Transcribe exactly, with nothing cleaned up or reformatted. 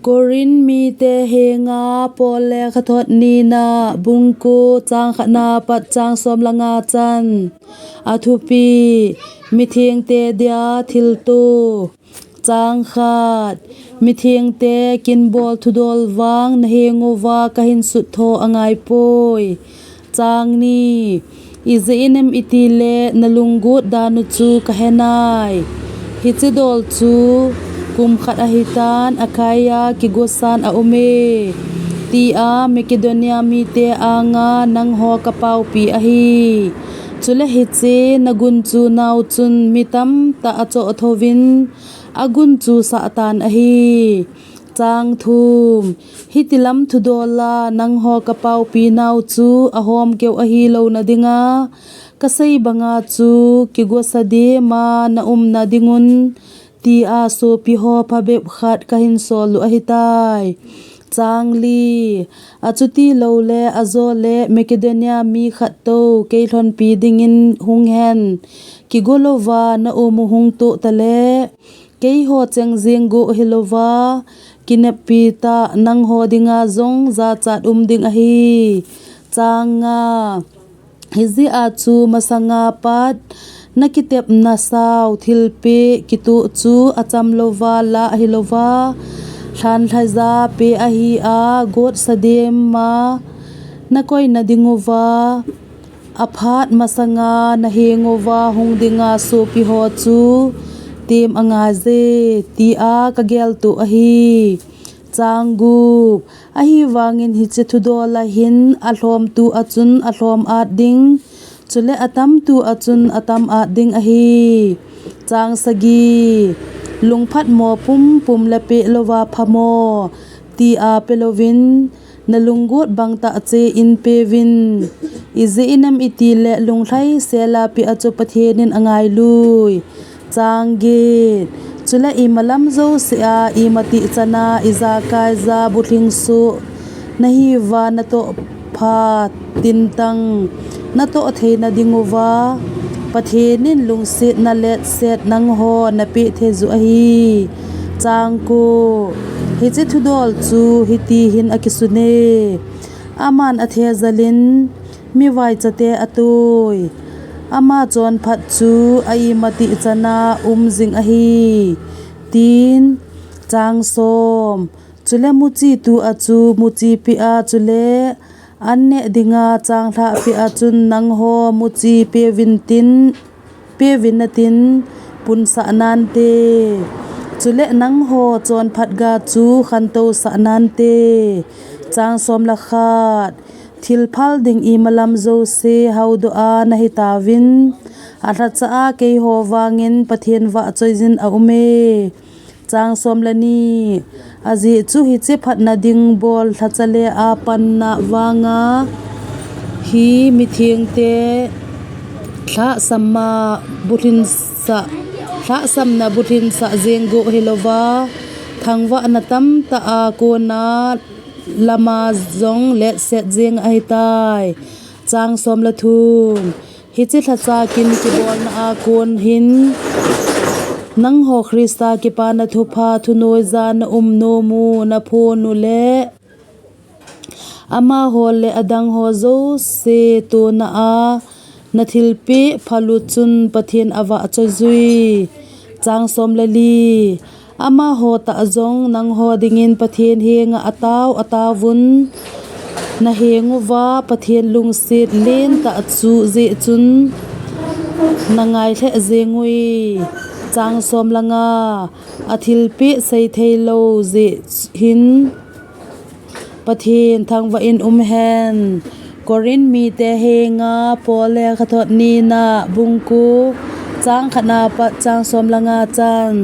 Korin mite henga Paul lekhathot nina, bung ko, chang khatna pat chang som le nga chan. A thupi: Mithengte dia thilto. Chang khat. Mithengte, kinbol thudol vang na henguva kahin suttho angai poi. Chang ni. Ijeh inem itile na lunggot dan u chu kahe nai. Hiche dol chu kum khat ahitan, Achaia kigosan aume, tia Makedonia mite anga nangho kapaopi ahi. Chule hiche na gunchu nau chun mi tamtah achoh thouvin agunchu sah tan ahi. Chang thum. Hitilam thudola nangho kapaopi nau chu ahom keu ahi louna dinga, kasei banga chu kigosa dema na umna dingun, tia sopiho phabep khat kahin sol u ahitai. Chang li. Achuti loule ajole Makedonia mi khattou kei lhonpi dingin hung hen. Kigo louva na um u hung toh tale, keiho cheng jeng go hilouva, kineppi tah nangho dinga jong jachat um ding ahi. Chang nga. Hijeh a chu masanga pat na kitepna sao thilpeh kitoh chu acham louva lah ahilouva, lhanlhaija peh ahi a, gotsa dema na koina dinguva, aphat masanga na henguva hung dinga sopiho chu tem angaije, tia kageltoh ahi. Chang gup. Ahivangin hiche thudola hin alhomtu a chun alhom at ding, chule atamtu a chun atam at ding ahi. Chang sagi. Lungphatmo pumpum le peh louva phamo, tia pelouvin, na lunggot bangtah cheh in peuvin. Ijeh inem itile lunglhaisela peh a chu Pathen in angailui. Chang get. Chule imalam jousea, imatih chana, ijakaija bulhingsoh nahiuva natoh pha tintang natoh theina dinguva, Pathen in lungsetna letset nangho napeh thei u ahi. Chang ko. Hiche thudol chu hiti hin akisune: Aman athejal in mivaichate atoi. Ama chonphat chu a imatih chana um jing ahi, tin. Chang som. Chule muchitu a chu muchi peh a, chule an neh dinga changlhah peh a chun nangho muchi peuvin tin, peuvin natin punsah nante. Chule nangho chonphat ga chu khantousah nante. Chang som le khat. Thilphal ding imalam jouse haodoh a nahitauvin, alhacha a keiho vangin Pathen vahchoijin aume. Chang som le ni. Ajeh chu hiche phatna ding bol lhacha le a panna vanga hi mithengte lhahsamna bulhinsah, lhahsamna bulhinsah jeng go hilouva, thangvahna tamtah a kona lama jong letset jeng ahitai. Chang som le thum. Hiche lhacha kin kibolna a kon hin nangho Christa kipana thupha thunoija na um nom u, na phon u le amaho le adangho jouse tona a na thilpeh phal u chun Pathen avahchoijui. Chang som le li. Amaho tah jong nangho dingin Pathen henga atao ataovun, na henguva Pathen lungset lentah chu jeh chun na ngai lheh jeng ui. Chang som le nga. Athilpeh sei theilou jeh hin Pathen thangvah in um hen. Korin mite henga Paul lekhathot nina, bung ko, chang khatna pat chang som le nga chan.